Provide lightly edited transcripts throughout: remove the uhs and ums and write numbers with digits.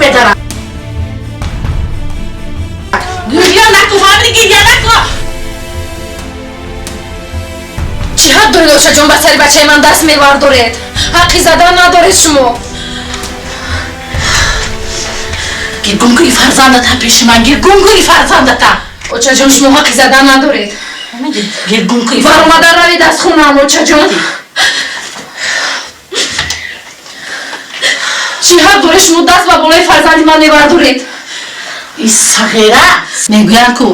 медарам. Гирья накун, фаҳмидӣ? Гирья накун. Чӣ ҳақ доред, очаҷон, ба сари бачаи ман даст мевардоред? Ҳаққи задан надоред шумо. Гир гум куни фарзандата пеши ман, гир гум куни фарзандата. Очаҷон, шумо ҳаққи задан надоред. Гир гум куни. Баромада равед аз хонаам, очаҷон. Чӣ ҳақ доред шумо даст ба болои фарзанди ман мевардоред? И сағира мегӯянд ку,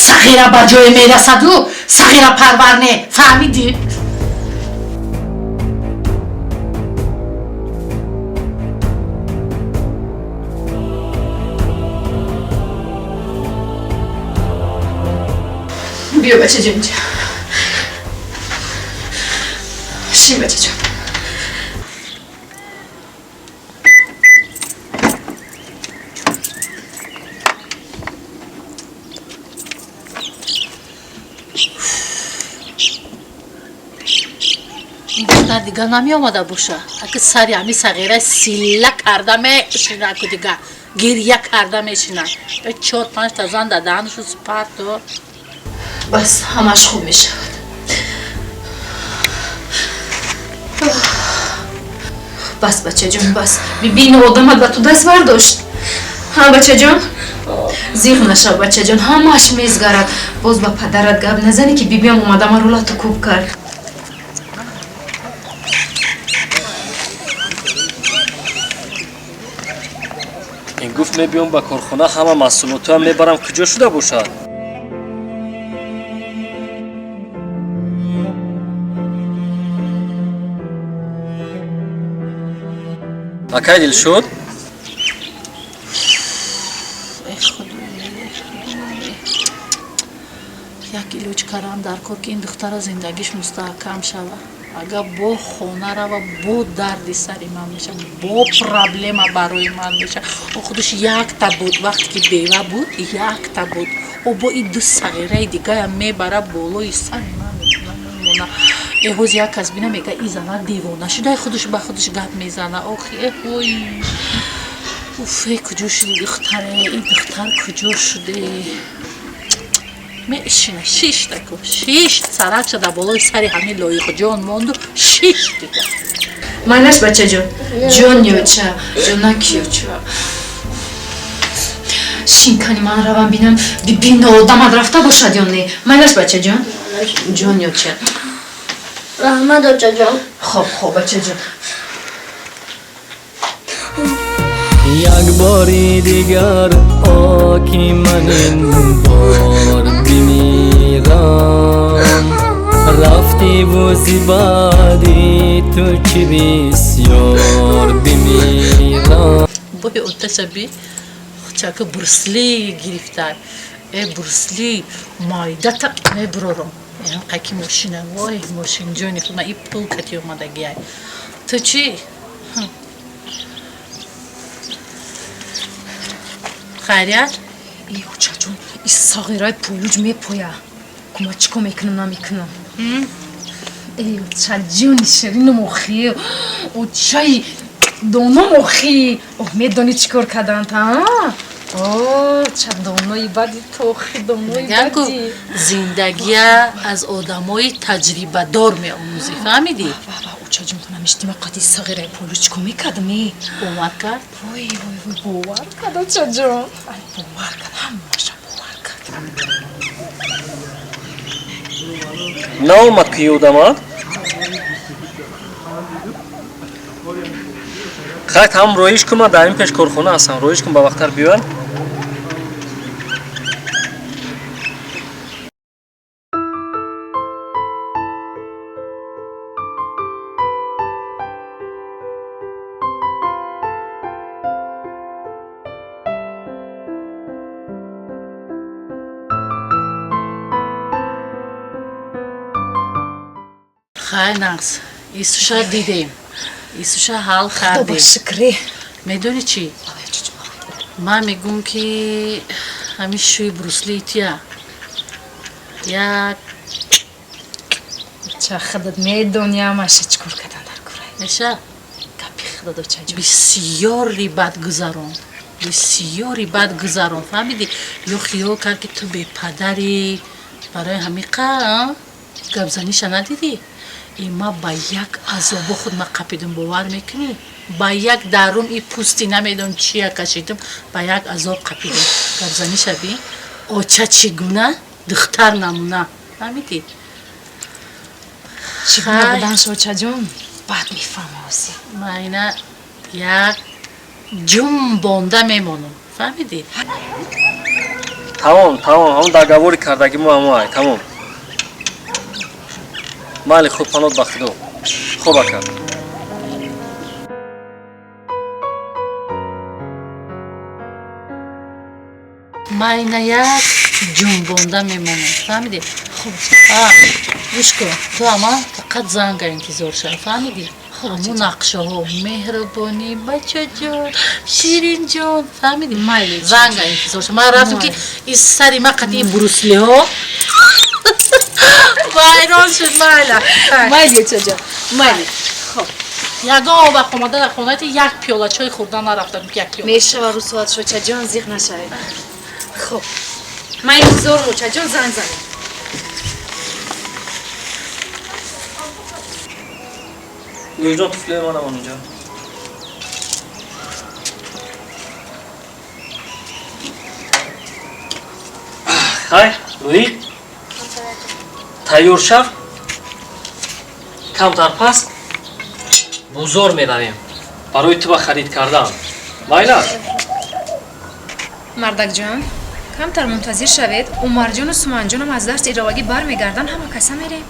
сағира ба ҷое мерасаду сағира парвар не, фаҳмидӣ? Биё, бачаҷон, инҷа шин, бачаҷон. Ин духтар дигар намеомада боша. Аки сари ҳами сағира силла карда мешина, ку дига гирья карда мешина. Чор панҷта зан дар даҳаншу спарто. Бас, ҳамаш хуб мешавад. Бас, бачаҷон, бас. Бибин, одамат ба ту даст бардошт. Ҳа, бачаҷон, зиғ нашав, бачаҷон, ҳамааш мезгарад. Боз ба падарат гап назанӣ, ки бибиам омада маро лату кӯб кард. Ин гуфт, мебиём ба корхона, ҳама маҳсулотоам мебарам, куҷо шуда бошад? Акай Дилшод. Эй Худои, як илоҷ кардам дар кор, ки ин духтара зиндагиш мустаҳкам шава. Агар бо хона рава, бо дарди сари ман меша, бо проблема барои ман меша. О, худаш якта буд, вақте ки бева буд, якта буд. О, бо и ду сағираи дигаям мебара, болои сари ман мекуна, мемона. Э, ҳоз як кас бина, мега, и зана девона шуда, худаш ба худаш гап мезана. Охи, э ҳой, уф, э, куҷо шуди, духтаре? Ин духтар куҷо шуде? Мешина, шиштаку шишт, саракша дар болои сари ҳамин лоиқҷон монду, шишт дига. Майлаш, бачаҷон, ҷони оча, ҷонаки оча, шинкани ман равам, бинам, бибин, одамат рафта бошад ё не. Майлаш, бачаҷон, ҷони оча. Раҳмат, очаҷон. Хоб, хоб, бачаҷон. Як бори дигар, о ки ман ин бор бимирам, рафтиву зи баъди ту чӣ бисёр бимирам. Бои оташа би чака Брусли гирифта. Э, Брусли майдата мебурорам. Қаки мошина, вой, мошинҷони худ, и пул кати омадагиай. Ту чӣ хайрият? И очаҷон, и сағираи пулуҷ мепоя. Кума чӣ кор мекунам, намекунам? Эй, очаҷони ширинум, охи, очаи доном, охи, оҳ, медонӣ чӣ кор карданд? А, о, ча донои бади ту, охи, донои Мегӯянд ку, бади. Зиндагия аз одамои таҷрибадор меомӯзӣ, фаҳмидӣ? Ва, очаҷон, ту намешти, ма қади сағираи пулуҷ чӣ кор мекардам, е? Бовар кард? Вой, вой, вой, бовар кард, очаҷон. Ай, бовар кард, ҳамаша бовар кард. Наомад ки ёдамад. Хай, тамом, роиш кун, ман дар ин пеш корхона ҳастам, роиш кун, ба вақттар биёяд. Хай, нағз, исуша дидем, исуша ҳал Худо ба кардем. шукре. Медонӣ чӣ? Ай, очаҷон. Ман мегӯм, ки ҳамин шӯи Брусли тия як Ча, худат медонӣ, ҳамаша чӣ кор кардан дар курай. Меша. Гапи худат, очаҷон. Бисёри бад гузаронд. Бисёри бад гузарон, фаҳмидӣ? Ё хиёл кард, ки ту бепадарӣ, барои ҳамиқа гапзаниша надидӣ? И ма ба як азобо худ ма қапидум, бовар мекунӣ? Ба як дарун и пӯсти намедонам чия кашидум, ба як азоб қапидум. Гапзаниша би, оча чӣ гуна, духтар намуна, фаҳмидӣ? Чӣ гуна буданш, очаҷон, бад мефаҳма ози. Ма ина як ҷумбонда мемонам, фаҳмидӣ? Тамом, тамом, ҳамон договори кардаги мо ҳамо ай, тамом. Майли, хуб, панот ба худо. Хуб, ака. Ма ина як ҷумбонда мемонам, фаҳмидӣ? Хуб. Гӯш кун, ту ама фақат занга интизор шав, фаҳмидӣ? Ҳамун нақшаҳо, меҳрубонӣ, бачаҷон, ширинҷон, фаҳмидӣ? Майли. Занга интизор шав. Ман рафтам, ки и сари ма қати ин бруслиҳо вайрон шуд. Майла. Майли, очаҷон, майли. Хуб, ягон вақт омада дар хонаати як пиёла чой хӯрдан нарафтам, як пиёла. Мешава рӯсоат, шочаҷон, зиқ нашавед. Хуб, ман интизорам, очаҷон, занг занед. Лӯиҷон, туфлиҳои манам онҷо. Хайр, Лӯиқ, тайёр шав, камтар пас бозор меравем барои ту ба харид кардан. Майлаш? Мардакҷон, камтар мунтазир шавед, Умарҷону Суманҷонам аз дарси иловагӣ бармегарданд, ҳама каса мерем.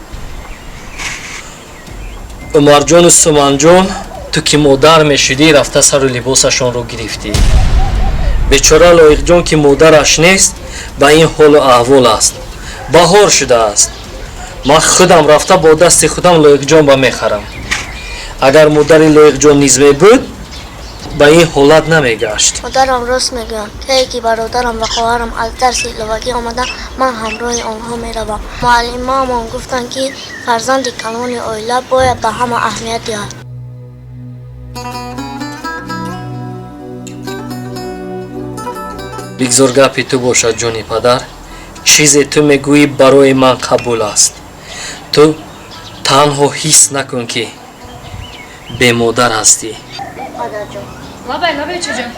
Умарҷону Суманҷон, ту ки модар мешудӣ, рафта сару либосашонро гирифтӣ. Бечора Лоиқҷон, ки модараш нест, ба ин ҳолу аҳвол аст. Баҳор шудааст, ман худам рафта бо дасти худам Лоиқҷон ба мехарам. Агар модари Лоиқҷон низ мебуд, ба ин ҳолат намегашт. Модарам рост мегӯянд. Кае ки бародарам ва хоҳарам аз дарси иловагӣ омада, ман ҳамроҳи онҳо меравам. Муаллимаамон гуфтанд, ки фарзанди калони оила бояд ба ҳама аҳамият диҳад. Бигзор гапи ту бошад, ҷони падар. Чизе ту мегӯӣ, барои ман қабул аст. Ту танҳо ҳис накун, ки бемодар ҳастӣ. Падарҷон. Лабай, лабай, очаҷон.